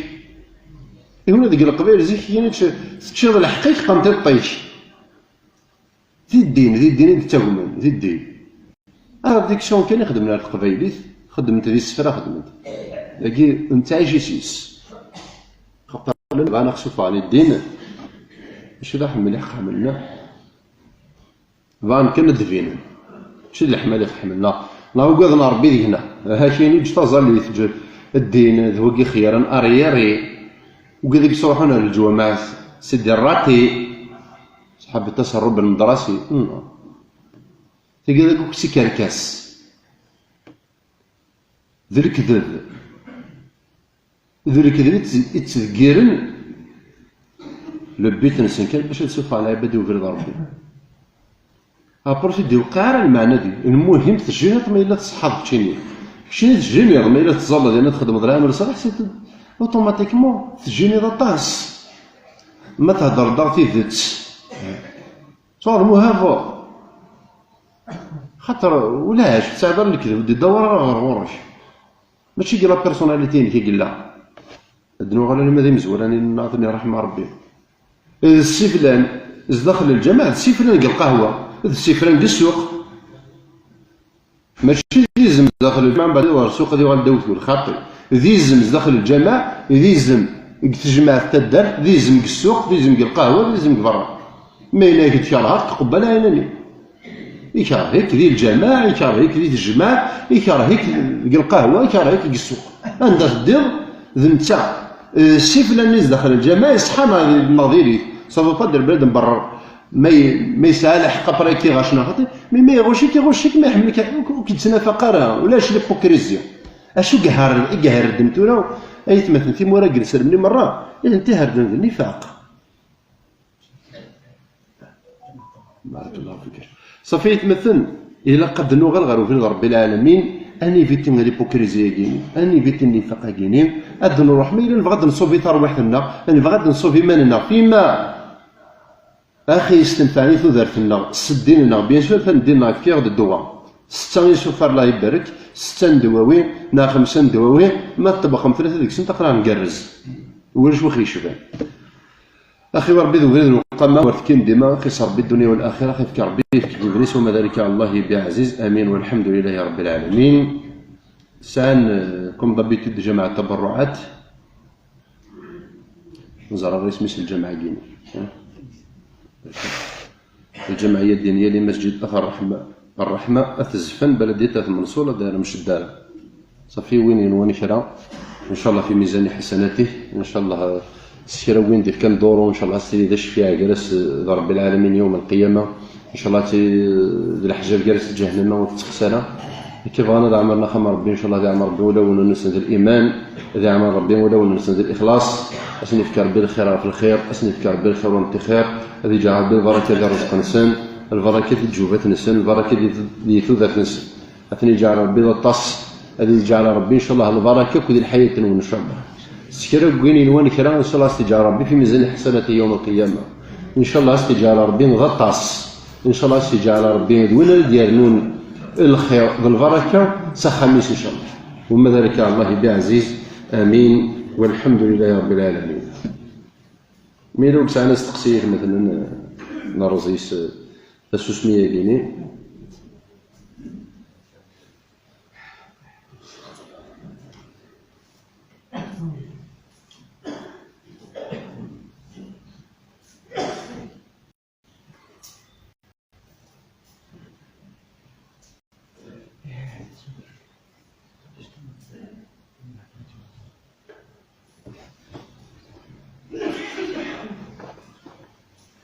Ihuna deg Leqbayel zik, yini tečč-, teččiḍ lḥeqq-ik, qqen tiṭ-ik. Di ddin, di ddin i d-ttagmen, di ddin. Traduction kan i xedmen ar teqbaylit, xedment di sefra, xedment. Dagi, nettɛic yes-s. Xaṭer llan bɣan ad ɣ-sufɣen i ddin, mačči d aḥemmel i ɣ-ḥemmlen, bɣan kan ad d-binen. Mačči d leḥmala i ɣ-ḥemmlen, neɣ ugaden Ṛebbi deg-neɣ. Aha kini ǧǧ taẓallit, ǧǧ ddin, d wagi xeyren arrière. Wagi deg yesruḥun ar leǧwameɛ, c'est des ratés. Ṣaḥabat-as rrub n Drasi. Non. Tagi d akk s ikerkas. D lekdeb. D lekdeb i tt-, i ttdeggiren le but-nsen kan bac ad sufɣen lɛibad i ubrid n Ṛebbi. Après ur t-id-iwqiɛ ara lmeɛna-di. Lmuhim tejjiniḍ ma yella tṣeḥḥaḍ keččini. Keččini tejjiniḍ ma yella tettẓallaḍ yerna txeddmeḍ lɛamel ṣaliḥ, c'est automatiquement tejjiniḍ aṭas. Ma theddreḍ-aɣ tidet. Tuɣaleḍ muhabeḍ. Xaṭer ulac, ur tesɛiḍ ara lekdeb, ur d-idda wara ɣer ɣur-k. Mačči deg la personnalité-inek i yella. Ad nuɣal alma d imezwura-nni n Naɣ-, ad ten-iṛḥem Ṛebbi. D ssiflan zdaxel lǧameɛ, d ssiflan deg lqahwa, d ssiflan deg ssuq. Mačči d izem zdaxel lǧameɛ, mbeɛd ɣer ssuq ad yuɣal ddaw tgul. Xaṭi. D izem zdaxel lǧameɛ, d izem deg tejmaɛt taddart, d izem deg ssuq, d izem deg lqahwa, d izem deg berra. Ma yenna-ak-d kerheɣ-k, tqebbel ɛinani. Ikerh-ik di lǧameɛ, ikerh-ik di tejmaɛt, ikerh-ik deg lqahwa, ikerh-ik deg ssuq. Anda teddiḍ, d netta. Eh, ssiflan-nni zdaxel lǧameɛ, iṣeḥḥa neɣ, neɣ diri-t. Ça veut pas dire belad mberrer. Ma y-, ma yesɛa lḥeqq après ad k-iɣac neɣ xaṭi, mais ma iɣuc-ik, iɣuc-ik, ma iḥemmel-ik, ur k-, ur k-yettnafaq ara. Ulac l'hypocrisie. Acu i iherr-, i iherrden tura, ay atmaten timura deg lselmni merra, i tent-iherrden d nnifaq. Barakallahu fik. Ṣafi, aytmaten, ilaq ad nuɣal ɣer ubrid n Ṛebbi lɛalamin, ad niviti l'hypocrisie-agi-ni, ad niviti nnifaq-agi-ni, ad nruḥ, ma yella nebɣa ad nṣubi tarwiḥt-nneɣ, nebɣa ad nṣubi iman-nneɣ, fima axi yestenfɛen i tudert-nneɣ, s ddin-nneɣ, bien sûr, atan ddin-nneɣ yefka-yaɣ-d ddwa. Setta i sufar, Allah ibarek, setta n ddwawi, neɣ xemsa n ddwawi, ma tṭebxem tlata deg-sent, aql-aɣ ngerrez. Ulac wi ɣ-yecban. Axi Ṛebbi d ubrid n lqama, wer tekkin dima, axi s Ṛebbi ddunya u laxira, axi yefk Ṛebbi, yefk iblis, wa ma dhalika ɛala Llahi bi ɛziz, amin, walḥemdu lillahi Ṛebbi lɛalamin. Sɛan, eh, comme d'habitude, lǧameɛ taberruɛat. Neẓra ɣer isem-is lǧameɛ-agi. Lǧameɛ-ya ddiniya li masǧid At Ṛṛeḥma, Ṛṛeḥma, At Zfan, Baladiyat At Menṣur, ad arem ceddara. Ṣafi, win yenwan kra, ncallah fi mizani ḥasanatih, ncallah s kra n win d-ifkan duru, ncallah ad s-tili d ccfiɛ gar-as d Ṛebbi lɛalamin yawm lqiyama, ncallah ad tili d leḥjab gar-as d ǧahennama ur tettexsi ara. Akka bɣan ad ɛemren axxam n Ṛebbi, ncallah ad iɛmer Ṛebbi ulawen-nsen d liman, ad iɛmer Ṛebbi ulawen-nsen d lixlaṣ, ad sen-yefk Ṛebbi lxir ɣef lxir, ad sen-yefk Ṛebbi lxir ur nti xir, ad yeǧɛel Ṛebbi lbaraka di ṛṛezq-nsen, lbaraka di tǧubat-nsen, lbaraka di, di tudert-nsen. Ad ten-yeǧɛel Ṛebbi d aṭas, ad yeǧɛel Ṛebbi, ncallah, lbaraka akked lḥayat-nwen, ncallah. S kra n win yenwan kra, ncallah, ad s-yeǧɛel Ṛebbi fi mizan lḥasanat yawm lqiyama. Ncallah, ad s-yeǧɛel Ṛebbi d aṭas. Ncallah, ad s-yeǧɛel Ṛebbi d win ara d-yernun lxir d lbaraka s axxam-is, ncallah. Wama dalika ɛala Llahi bi ɛziz. Amin. Walḥemdu lillahi Ṛebbil ɛalamin. Mi yella ur yesɛi asteqsi i tmetlen, nerreẓ-is tasusmi-agi-ni.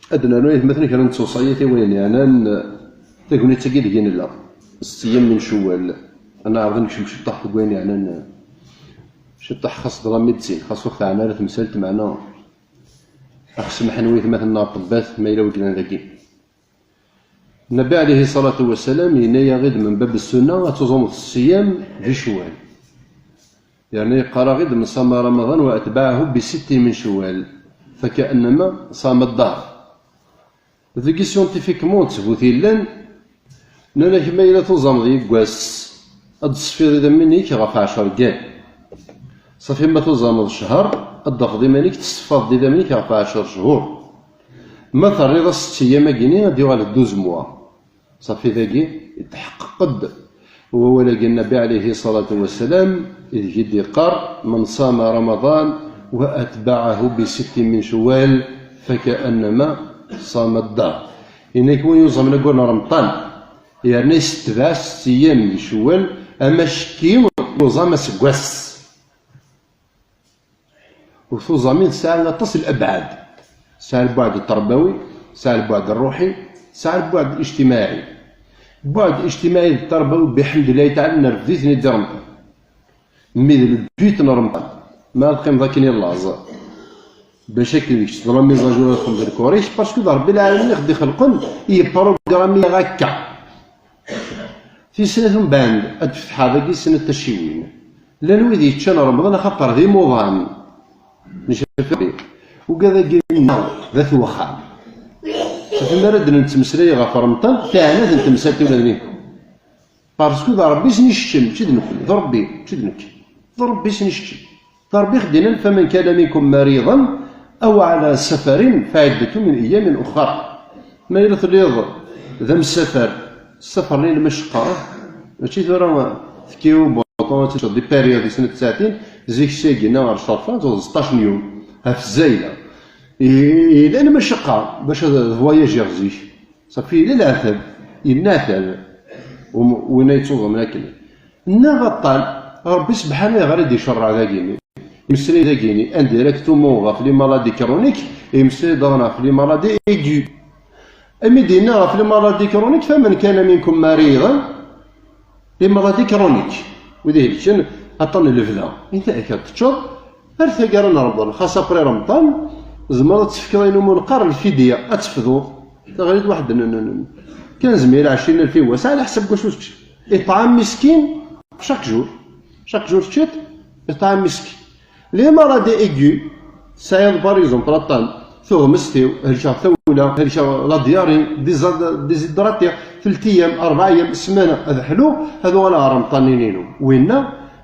Ad d-nernu aytmaten kra n tewṣayat i wayen yeɛnan tagnit-agi deg i nella. Siyam min Cewwal. Ad neɛreḍ ad nekcem ciṭṭaḥ deg wayen yeɛnan ciṭṭaḥ xas d la médecine, xas ur teɛna ara temsalt, meɛna ad ɣ-semḥen waytmaten-nneɣ ṭṭebbat ma yella wiglan dagi. Nnbi ɛlihi ṣṣalatu wassalam yenna-yaɣ-id min bab ssunna ad tuẓumeḍ ssiyam di Cewwal. Yerna yeqqar-aɣ-id: من صام رمضان وأتبعه بست من شوال فكأنما صام الدهر. Dagi scientifiquement d ttbut yellan, nnan-ak ma yella tuẓameḍ yeggas, ad d-tesfiḍ idammen-ik ɣef ɛecṛ ggan. Ṣafi ma tuẓameḍ ccher, ad d-tafeḍ iman-ik tesseffaḍ-d idammen-ik ɣef ɛecṛ cchur. Ma terriḍ-as setta ayyam-agi-ni, ad d-yuɣal d douze mois. Ṣafi dagi, yetḥeqqeq-d wawal-agi n Nnbi ɛlihi ṣṣalatu wassalam, ideg i d-yeqqar: من صام رمضان وأتبعه بست من شوال فكأنما صام الدهر. Yenna-k win yuẓamen aggur n Remḍan, yerna yessetbeɛ setta ayyam di Cewwal, amacki yuẓam aseggas. Ur tuẓamin tesɛa aṭas n lebɛad. Tesɛa lbuɛd ṭerbawi, tesɛa lbuɛd ṛṛuḥi, tesɛa lbuɛd ijtimaɛi. Lbuɛd ijtimaɛi d ṭerbawi, biḥemdillahi taɛala, nerfed-iten-id di Remḍan. Mmi d le but n Remḍan, ma ad teqqimeḍ akken i llaẓ, bac akken kečč d la mise à jour ad txedmeḍ lkurik, parce que d Ṛebbi lɛalamin i ɣ-d-ixelqen, yepprugrammi-aɣ akka. Tis snat umbeɛd, ad d-fetḥeɣ dagi snat tacciwin. Llan wid yeččan Remḍan axaṭer d imuḍan. Necfa ugad-agi-nneɣ d at wexxam. Safi mi ara d-nettmeslay ɣef Remḍan, teɛna-ten temsalt ula d nitni. Parce que d Ṛebbi i sen-iceccen, mačči d nekkni, d Ṛebbi, mačči d nekk. D Ṛebbi i sen-iceccen. D Ṛebbi i ɣ-d-yennan: فمن كان منكم مريضا أو على سفر فعدة من أيام أخر. Ma yella telliḍ d amsafer, ssafer-nni lmacqa, mačči tura tekkiw buṭun ad teččeḍ di période i snat tsaɛtin, zik sagi-nna ɣer Ccerfa, tuɣ seṭṭac n yum, ɣef zzayla. I-, yella lmacqa bac ad voyagiɣ zik. Ṣafi, yella leɛtab, yenneɛtab. Um-, winna yettuẓumen akken. Neɣ aṭṭan, Ṛebbi sebḥanu ayɣer i d-icerreɛ dagini? Imeslay dagini indirectement ɣef les maladies chroniques, imeslay daɣen ɣef les maladies aiguës. Ami d-yenna ɣef les maladies chroniques, فمن كان منكم مريضا, les maladies chroniques, wid ihelken aṭṭan n lebda, inta akka teččeḍ, ar taggara n Remḍan, xas après Remḍan, tzemreḍ ad tefkeḍ ayen umi neqqar lfidya, ad tefduḍ. Taɣrit waḥed n, n, n, kan zmiya ɛecrin alef i wass, ɛla ḥsab wacu tečč. Iṭɛam miskin, chaque jour. Chaque jour teččiḍ, iṭɛam miskin. Les maladies aiguës, tesɛiḍ, par exemple, aṭṭan, tuɣmest-iw, helkeɣ tawla, helkeɣ la diarrhée, désa-, déshydraté, telt ayyam, ṛebɛ ayyam, ssmana, ad ḥluɣ, ad uɣaleɣ ɣer Remḍan-inu. Winna,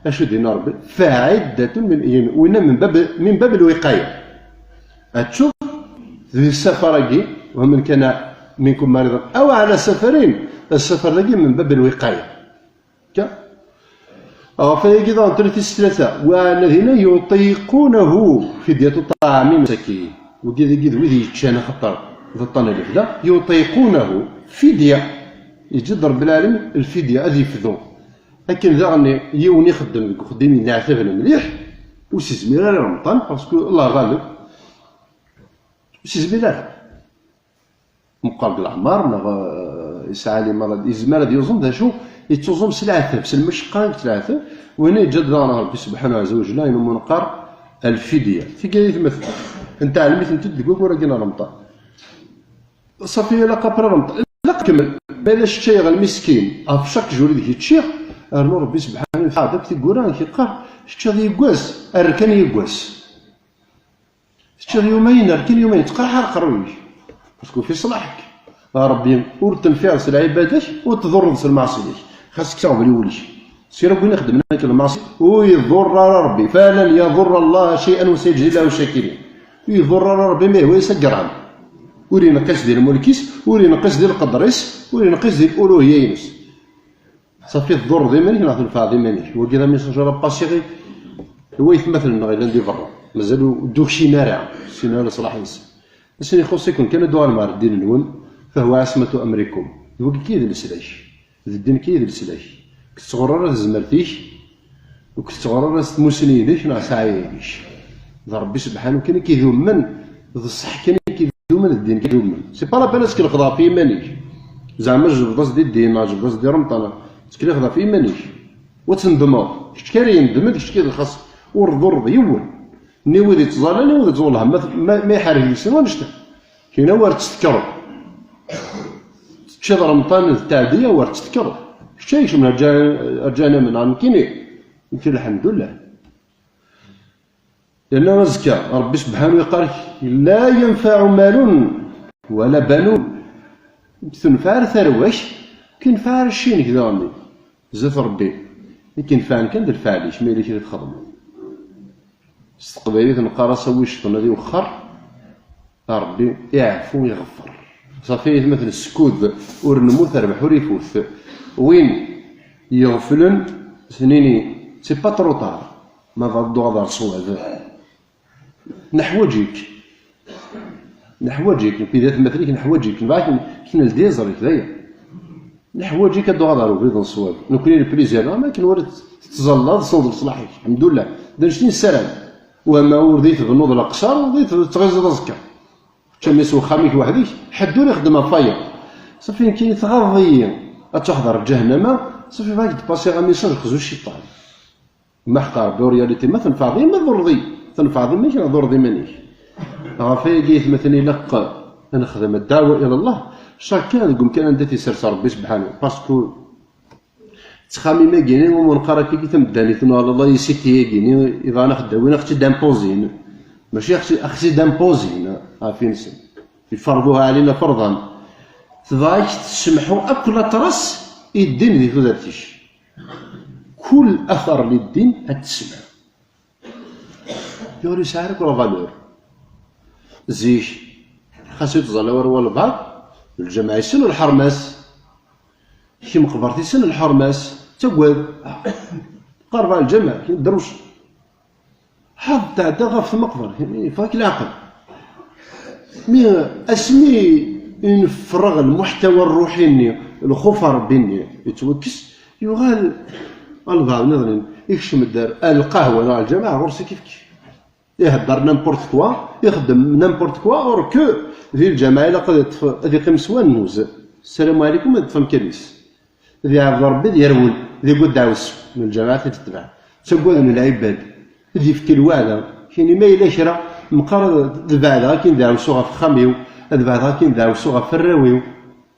acu d-yenna Ṛebbi? فعدة من أيام. Winna min bab, min bab lwiqaya. Ad teččeḍ di ssafar-agi, ومن كان منكم مريضا أو على سفر, ssafar-agi min bab lwiqaya. Ka? Ɣef wayagi daɣen tella tis tlata, وعلى الذين يطيقونه فدية طعام مسكين. Wigi dagi d wid yeččan axaṭer d aṭṭan n lebda, يطيقونه, fidya. Yeǧǧa-d Ṛebbi lɛalamin lfidya, ad yefdu. Akken daɣen yiwen ixeddem deg uxeddim yenneɛtaben mliḥ, ur s-izmir ara i Remḍan, parce que Allah ɣaleb, ur s-izmir ara. Meqqer deg leɛmer, neɣ, eh, yesɛa limaṛad, yezmer ad yuẓem d acu yettuẓum s leɛtab, s lmecqa akked leɛtab, win yeǧǧa-d daɣen Ṛebbi subḥanahu ɛezza wa jalla, ayen umi neqqar lfidya. Tigi ay atmaten, nteɛlem-itent-id deg waggur-agi n Remḍan. Ṣafi, ilaq après Remḍan, ilaq kemmel. Ma d aceččay ɣer lmiskin, ɣef chaque jour ideg yeččiɣ, rnu Ṛebbi subḥanahu yefɛed akk tiggura, amek yeqqar, teččiḍ yeggas, err kan yeggas. Teččiḍ yumayen, err kan yumayen, ttqerḥ aqerruy-ik. Parce que fi ṣṣlaḥ-ik. A Ṛebbi, ur tenfiɛeḍ s lɛibada-k, ur tḍurreḍ s lmeɛṣiyya-k. Xas kkes aɣbel i wul-ik. Sira win ixeddmen akk lmeɛṣi, ur iḍurr ara Ṛebbi. Falan yaḍurra Allaha cay'an wa sayajzi llahu ccakirin. Ur iḍurr ara Ṛebbi, ma yehwa-yas agram. Ur yenqis di lmulk-is, ur yenqis di lqedr-is, ur yenqis di luluhiyya-ines. Ṣafi, tḍurreḍ iman-ik neɣ tenfɛeḍ iman-ik? Wagi d amiṣaj ara pasiɣ i waytmaten-nneɣ yellan di berra. Mazal ur d-uksin ara, ur ssin ara leṣlaḥ-nsen. Asen ixuṣ-iken kan ad d-tuɣalem ɣer ddin-nwen, fahwa ɛismatu amrikum. D wagi kan i d leslak. D ddin kan i d leslak. Ur k-tettɣurru ara tezmert-ik, ur k-tettɣurru ara s tmussni-inek neɣ s ssɛaya-inek. D Ṛebbi sebḥanu kan i k-idumen, d ṣṣeḥ kan i k-idumen, d ddin kan i k-idumen. C'est pas la peine ad tkelxeḍ ɣef yiman-ik. Zeɛma tjebdeḍ-as di ddin neɣ tjebdeḍ-as di Remḍan, tetkelxeḍ ɣef yiman-ik. Wa tendmeḍ, kečč kan ara yendmen, kečč kan xas ur tḍurreḍ yiwen. Ni wid yettẓallan, ni wid yettẓullan. Ma, ma, ma iḥerrek deg-sen wanect-a. Kina wer tt-tekkreḍ. Teččiḍ Remḍan d tteɛdiya, wer tt-tekkreḍ. Kečč ay ikecmen ar ǧa-, ar ǧahannama, neɣ nekkini? Nekk, lḥemdullah. Yerna azekka, Ṛebbi sebḥanu yeqqar-ak, "La yanfaɛu malun wala banun." Ur k-tenfaɛ ara tarwa-k, ur k-yenfaɛ ara cci-inek daɣen. Zdat Ṛebbi, i k-inefɛen kan d lfeɛl-ik, ma yella kra i txedmeḍ. S teqbaylit neqqar-as, a wi icḍen ad iwexxer, a Ṛebbi iɛfu iɣeffer. Ṣafi, ay atmaten, skud ur nemmut, rrbeḥ ur ifut. Win iɣeflen, s-nini, c'est pas trop tard, ma bɣiḍ ad d-tuɣaleḍ ɣer ṣṣwab. Neḥwaǧ-ik. Neḥwaǧ-ik, nekni d atmaten-ik, neḥwaǧ-ik. Nebɣa ad k-neldi iẓri-k, d aya. Neḥwaǧ-ik ad d-tuɣaleḍ ɣer ubrid n ṣṣwab. Nekni le plaisir, ama akken ur tettẓallaḍ, tessneḍ leṣlaḥ-ik. Lḥemdullah. D annect i nessaram. Wama ur d iyi-tbennuḍ leqṣer, ur d iyi-tettɣiẓiḍ aẓekka. Teččam-as wexxam-ik weḥd-k, ḥedd ur ixeddem ɣef waya. Ṣafi, nekkini tɣaḍeḍ-iyi ad tuḥḍer ǧahennama, ṣafi, bɣiɣ ad k-d-pasiɣ amiṣaj xzu cciṭan. Ma ḥeqqa Ṛebbi, en réalité, ma tenfɛeḍ-iyi, ma tḍurreḍ-iyi. Tenfɛeḍ iman-ik neɣ tḍurreḍ iman-ik? Ɣef wayagi, ay atmaten, ilaq ad nexdem ddeɛwa ila Allah, chacun deg umkan anda t-isers Ṛebbi sebḥanu, parce que ttxamim-agi-ni, umi neqqar akkagi tameddanit, neɣ layisiti-agi-ni, iḍan ax-d-awin, ax-tt-id-impozin. Mačči ax-tt-, ax-tt-id-impozin ɣef-nsen. Iferḍuha ɛlina ferḍan. Tebɣa ad k-tessemḥu akk la trace i ddin di tudert-ik. Kul athar li ddin ad tessemḥu. Ur yesɛi ara akk la valeur. Zik, xas ur teẓẓal ara walbeɛḍ, lǧameɛ yessen lḥerma-s. Kemm qbert yessen lḥerma-s, ttagad. Qerreb ɣer lǧameɛ, kemm drus. Ḥaḍ tɛedda ɣef tmeqbert, yeffeɣ-ak leɛqel. Mi asmi i nefreɣ lmuḥtawa rruḥi-nni, lxuf n Ṛebbi-nni yettwakkes, yuɣal albeɛḍ nniḍen ikcem-d ar, ar lqahwa neɣ lǧameɛ ɣur-s ad k-ifk. Ihedder n'importe quoi, ixeddem n'importe quoi, or que di lǧameɛ ilaq ad iṭṭef, ad iqqim s wannuz. Ssalamu ɛlikum, ad iṭṭef amkan-is. Ad iɛbed Ṛebbi, ad yerwel, ad igud ddeɛwessu n lǧamaɛat i d-tetbeɛ. Ttaggaden lɛibad, ad yefk lweɛda. Kini ma yella kra, meqqar ad, ad beɛdeɣ akin ddeɛwessu ɣef uxxam-iw, ad beɛdeɣ akin ddeɛwessu ɣef warraw-iw.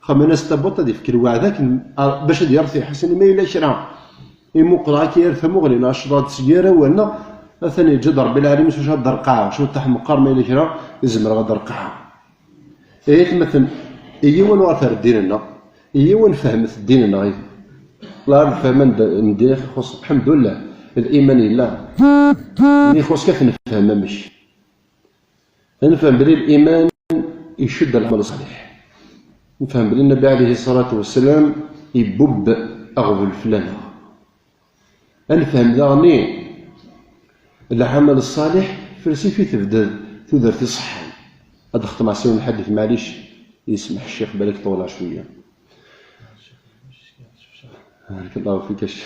Xamen-as tabuṭ ad yefk lweɛda akin, a, bac ad yertiḥ. Ḥasen ma yella kra, imuqel akin ar tamuɣli, neɣ ccḍeɣ-d seg yir awal, neɣ atan yeǧǧa-d Ṛebbi lɛali-ines, ad d-rqɛeɣ, cwiṭaḥ meqqar ma yella kra, zemreɣ ad d-rqɛeɣ. Ay atmaten, i yiwen ur ɣef ar ddin-nneɣ, i yiwen fehmet ddin-nneɣ, i la nfehmem ddin ixuṣ, lḥemdullah, liman yella. Mi ixuṣ kan ad nefhem amek. Ad nefhem belli liman icedd lɛamal ṣṣaliḥ. Nefhem belli Nnbi ɛlihi ṣṣalatu wassalam ibubb aɣbel fell-aneɣ. Ad nefhem daɣen lɛamal ṣṣaliḥ, fell-as i tebded tudert iṣeḥḥan. Ad d-xetmeɣ s yiwen lḥadit, maɛlic, yesmeḥ ccix, balak ṭewleɣ cwiya. Barakallahu fik a ccix.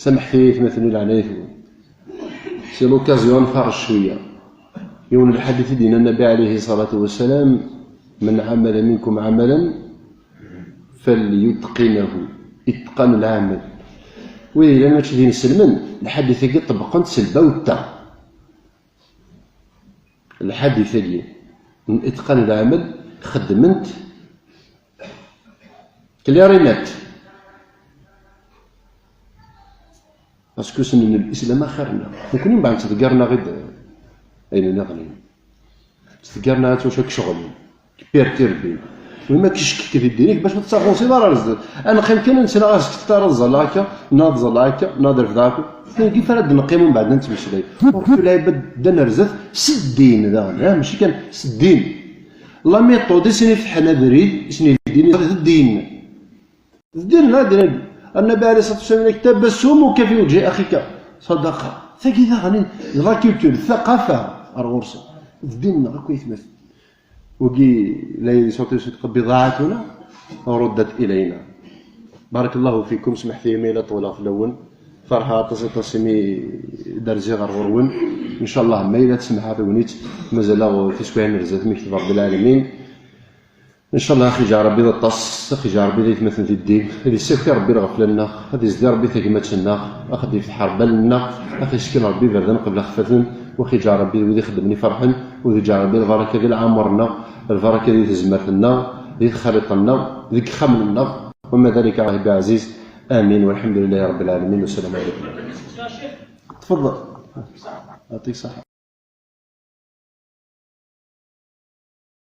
Samḥet-iyi, atmaten, leɛnaya-twen. C'est l'occasion ad nfaṛes cwiya. Yiwen lḥadit i d-yenna Nnbi ɛlihi ṣṣalatu wassalam: "من عمل منكم عملا فليتقنه، itqan lɛamal. Wid yellan mačči d inselmen, lḥadit-agi ṭebbqen-t s lbawta. Lḥadit-agi n itqan lɛamal xeddmen-t clair et net. Parce que ssnen l'islam axir-nneɣ. Nekni mbeɛd ttḍeggaren-aɣ-id ayen nniḍen. Ttḍeggaren-aɣ-id ttwacu ak ccɣel. Perturbé. Win ma k-icekk di ddin-ik bac ur tettavansiḍ ara ar zdat. Ad neqqim kan ad nettnaɣ azekka ara ẓẓalleɣ akka, neɣ ad ẓẓalleɣ akka, neɣ ad refdeɣ akka. Kif ara d-neqqim mbeɛd ad nettmeslay? Ur kul ɛibad ddan ar zdat s ddin daɣen, ah, mačči kan s ddin. La méthode i sen-ifetḥen abrid, i sen-ihdin d ddin. D ddin, la ddin. النبي عليه الصلاة والسلام يقول: تبسمك في وجه أخيك صدقة. Tagi daɣen d la culture, d ثقافة ar ɣur-sen. D ddin-nneɣ akk aytmaten. Wagi la يسوطي صدق بضاعتنا ردت إلينا. بارك الله فيكم، سمحت-iyi ma yella ṭewleɣ fell-awen. Ferḥeɣ aṭas, aṭas imi d-rziɣ ar ɣur-wen. إن شاء الله ma yella tsemḥeḍ-iyi-d, mazal-aɣ tiswiɛin ar zdat mi yekteb Ṛebbi lɛalamin. Ncallah, ad ɣ-iǧeɛ Ṛebbi d aṭas, ad ɣ-iǧeɛ Ṛebbi d aytmaten di ddin, ad issaki Ṛebbi lɣefla-nneɣ, ad izdi Ṛebbi tagmat-nneɣ, ad ɣ-d-ifteḥ ṛṛbal-nneɣ, ad ɣ-isken Ṛebbi iberdan qbel xeffaten, u ad ɣ-iǧeɛ Ṛebbi d wid ixeddmen iferḥen, u ad iǧeɛ Ṛebbi lbaraka di lɛamer-nneɣ, lbaraka di tezmert-nneɣ, di texriṭ-nneɣ, deg yixxamen-nneɣ. وما ذلك على الله بعزيز. آمين والحمد لله رب العالمين والسلام عليكم. تفضل. يعطيك الصحة.